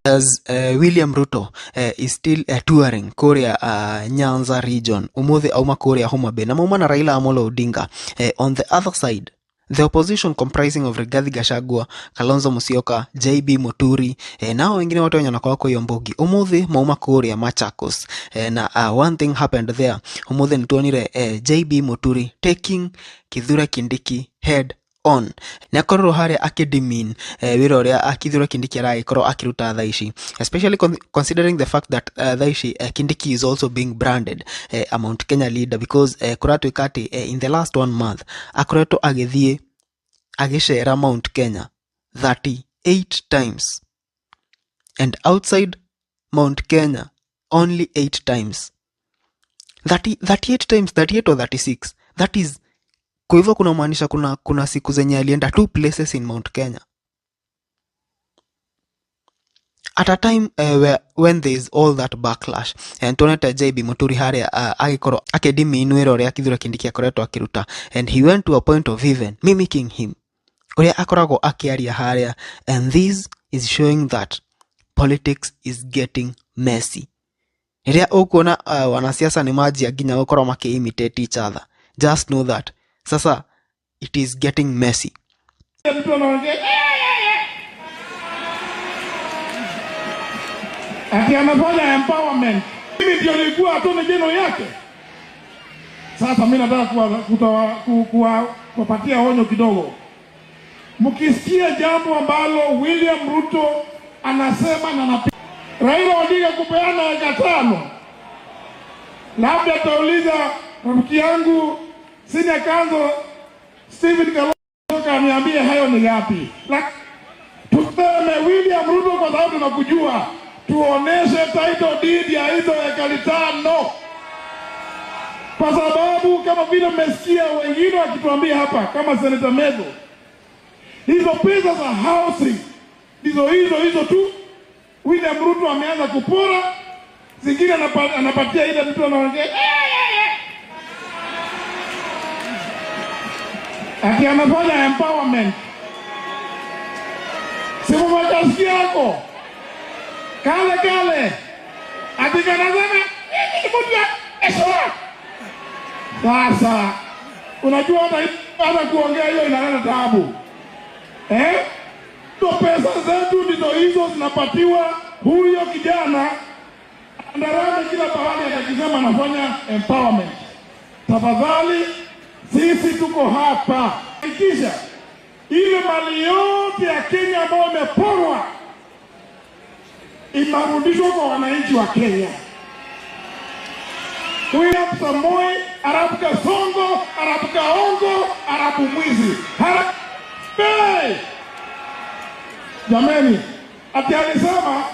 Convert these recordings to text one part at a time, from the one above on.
As William Ruto is still touring kuria Nyanza region, umuthi auma kuria Homa Bay na mauma na Raila Amolo Odinga. On the other side, the opposition comprising of Rigathi Gachagua, Kalonzo Musyoka, JB Muturi nao wengine wote wenye wanakorwo kwa iyo mbogi umuthi mauma kuria Machakos. Na one thing happened there umuthi nituonire JB Muturi taking Kithure Kindiki head on. Nĩ akorirwo harĩa akĩdemean wĩra ũrĩa Kithure Kindiki aragĩkorwo akĩruta thaa ici, especially considering the fact that thaa ici Kindiki is also being branded a Mount Kenya leader, because kũratuĩka atĩ in the last one month akoretwo agĩthiĩ agĩcera Mount Kenya 38 times and outside Mount Kenya only 8 times. 30, 38 times, 38 or 36, that is, kwa hivyo kunamaanisha kuna siku zenye alienda two places in Mount Kenya at a time where, when there is all that backlash. And tuonete JB Muturi haria agikorwo akĩdemean wĩra ũrĩa Kithure Kindiki akoretwo akĩruta, and he went to a point of even mimicking him ũrĩa akoragwo akĩaria harĩa, and this is showing that politics is getting messy. Rĩrĩa ũkuona wanasiasa nĩ manjia nginya gũkorwo makĩ-imitate each other, just know that sasa it is getting messy. Mtu anaongea ati anafanya empowerment. Mimi ndio nilikuwa attorney general yake. Sasa mimi nataka kuwapatia onyo kidogo. Mkisikia jambo ambalo William Ruto anasema na Raila Odinga kupeana eka 5, labda tauliza rafiki yangu senior counsel Stephen Kalonzo aniambie hayo ni yapi. Tuseme William Ruto kwa sababu tunakujua, tuoneshe title deed ya hizo ekari 5, kwa sababu kama vile mmesikia wengine wakituambia hapa kama Senator Methu, hizo pesa za housing ndizo hizo hizo tu William Ruto ameanza kupora, zingine anapatia ile mtu anaongea ati anafanya empowerment. Si mumekasikia yako kale kale ati kanasema mimi ni mtu ya Esra. Sasa unajua hata kuongea hiyo inaleta taabu. To pesa zetu ndizo hizo zinapatiwa huyo kijana andarame kila pahali atakisema anafanya empowerment. Tafadhali sisi tuko hapa. Kisha ile mali yote ya Kenya ambayo imeporwa imarudishwe kwa wananchi wa Kenya. William Samoei Arap Kasongo, Arap Kaongo, Arap Mwizi. Harambee! Jameni, ati alisema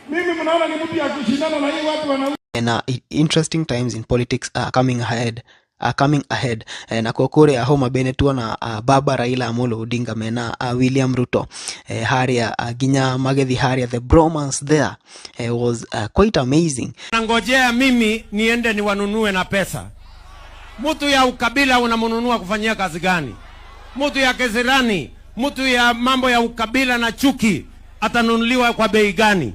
mimi mnaona ni mtu ya kushindana na hii watu wana Na interesting times in politics are coming ahead. Are coming ahead. Na kwa kuria Homa Bay tuona baba Raila Amolo Odinga mena William Ruto haria ginya magethi haria, the bromance there was quite amazing. Nangojea mimi niende niwanunue na pesa. Mtu ya ukabila unamnunua kufanyia kazi gani? Mtu ya kesirani, mtu ya mambo ya ukabila na chuki atanunuliwa kwa bei gani?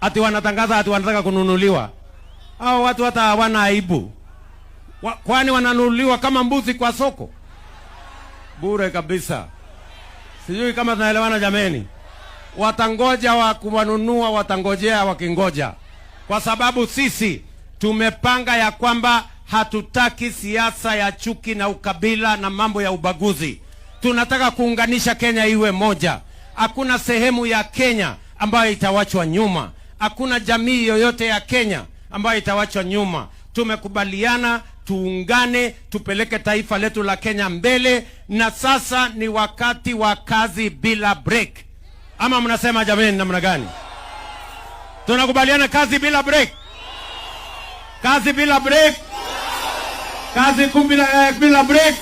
Ati wanatangaza ati wanataka kununuliwa. Hao watu hata hawana aibu. Kwani wananunuliwa kama mbuzi kwa soko? Bure kabisa. Sijui kama tunaelewana jameni. Watangoja wa kuwanunua, watangojea wakingoja. Kwa sababu sisi tumepanga ya kwamba hatutaki siasa ya chuki na ukabila na mambo ya ubaguzi. Tunataka kuunganisha Kenya iwe moja. Hakuna sehemu ya Kenya ambayo itawachwa nyuma. Hakuna jamii yoyote ya Kenya ambayo itawachwa nyuma. Tumekubaliana tuungane, tupeleke taifa letu la Kenya mbele, na sasa ni wakati wa kazi bila break. Ama mnasema jameni namna gani? Tunakubaliana kazi bila break? Kazi bila break? Kazi bila break?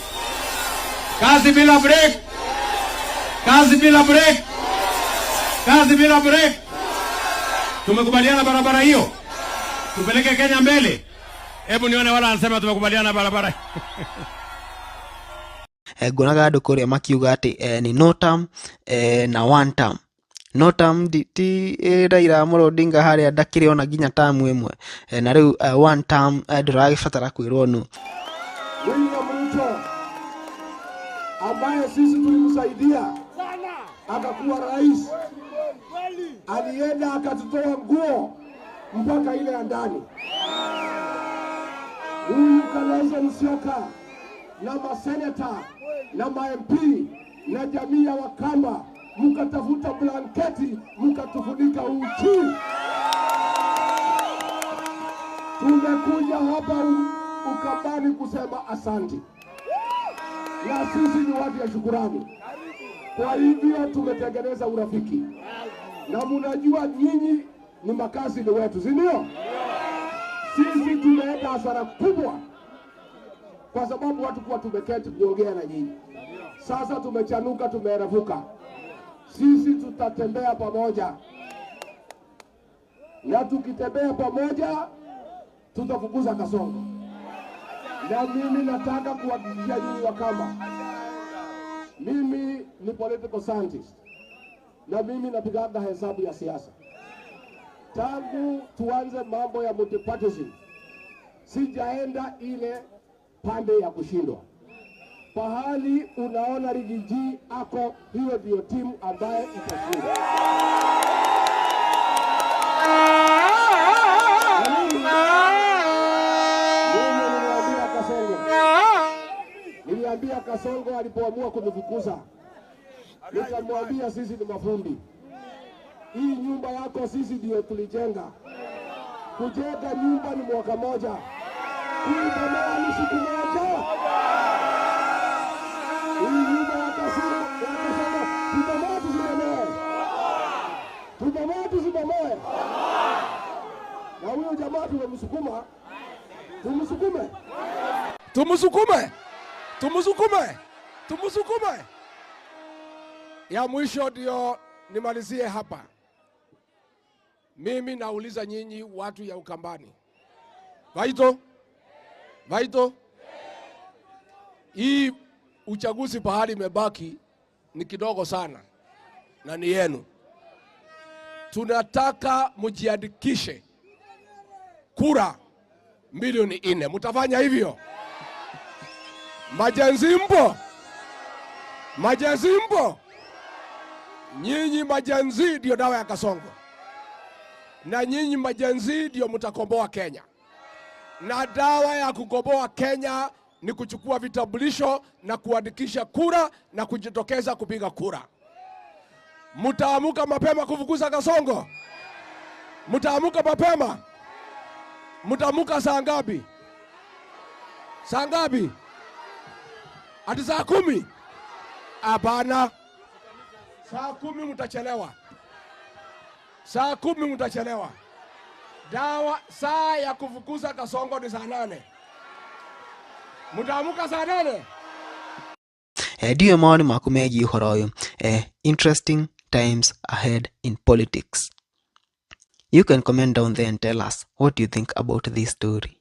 Kazi bila break? Kazi bila break? Kazi bila break? Tumekubaliana barabara hiyo? Tupeleke Kenya mbele. Hebu nione wala anasema tumekubaliana barabara. Nguonaga andũ kũrĩa makiuga atĩ ni no term na one term. No term ti Raila Amolo Odinga harĩa ndakĩrĩ ona nginya term ĩmwe. Na rĩu one term ndũragĩbatara kwĩrwo nũ. William Ruto ambaye sisi tulimsaidia akakuwa rais, alienda akatutoa nguo mpaka ile ya ndani. Huyu Kalonzo Musyoka na maseneta na ma MP na jamii ya Wakamba mkatafuta blanketi mkatufunika uchi. Tumekuja hapa Ukambani kusema asanti, na sisi ni watu ya shukurani. Kwa hivyo tumetengeneza urafiki, na mnajua nyinyi ni makazi ni wetu, si ndio? Sisi tumeenda hasara kubwa kwa sababu watu kuwa tumeketi kuongea na nyinyi. Sasa tumechanuka, tumeerevuka. Sisi tutatembea pamoja, na tukitembea pamoja tutafukuza Kasongo. Na mimi nataka kuhakikishia nyinyi Wakamba, mimi ni political scientist na mimi napigaga hesabu ya siasa. Tangu tuanze mambo ya multipartyism, sijaenda ile pande ya kushindwa. Pahali unaona Rigiji ako, hiyo ndio timu ambaye itashinda. Mimi niliambia Kasongo alipoamua kunifukuza, nikamwambia sisi ni mafundi. Hii nyumba yako sisi ndio tulijenga. Kujenga nyumba ni mwaka moja, kuibomoa ni siku moja. Hii nyumba ya Kasongo tubomoe, tusibomoe? Tubomoe, tusibomoe? Na huyo jamaa tumemsukuma, tumsukume, tumsukume, tumsukume, tumsukume. Ya mwisho ndio nimalizie hapa. Mimi nauliza nyinyi watu ya Ukambani, Vaito, Vaito, hii uchaguzi pahali imebaki ni kidogo sana na ni yenu. Tunataka mjiandikishe kura milioni 4. Mtafanya hivyo? Majenzi mpo? Majenzi mpo? Nyinyi majenzi ndio dawa ya Kasongo, na nyinyi majenzi ndio mtakomboa Kenya. Na dawa ya kukomboa Kenya ni kuchukua vitambulisho na kuandikisha kura na kujitokeza kupiga kura. Mtaamuka mapema kufukuza Kasongo? Mtaamuka mapema? Mtaamuka saa ngapi? Saa ngapi? Ati saa 10? Hapana. Saa 10 mtachelewa. Saa 10 mtachelewa. Dawa saa ya kufukuza Kasongo ni saa 8. Mtaamuka saa 8? Ndiyo maoni maku megiĩ ũhoro ũyũ. Interesting times ahead in politics. You can comment down there and tell us what you think about this story.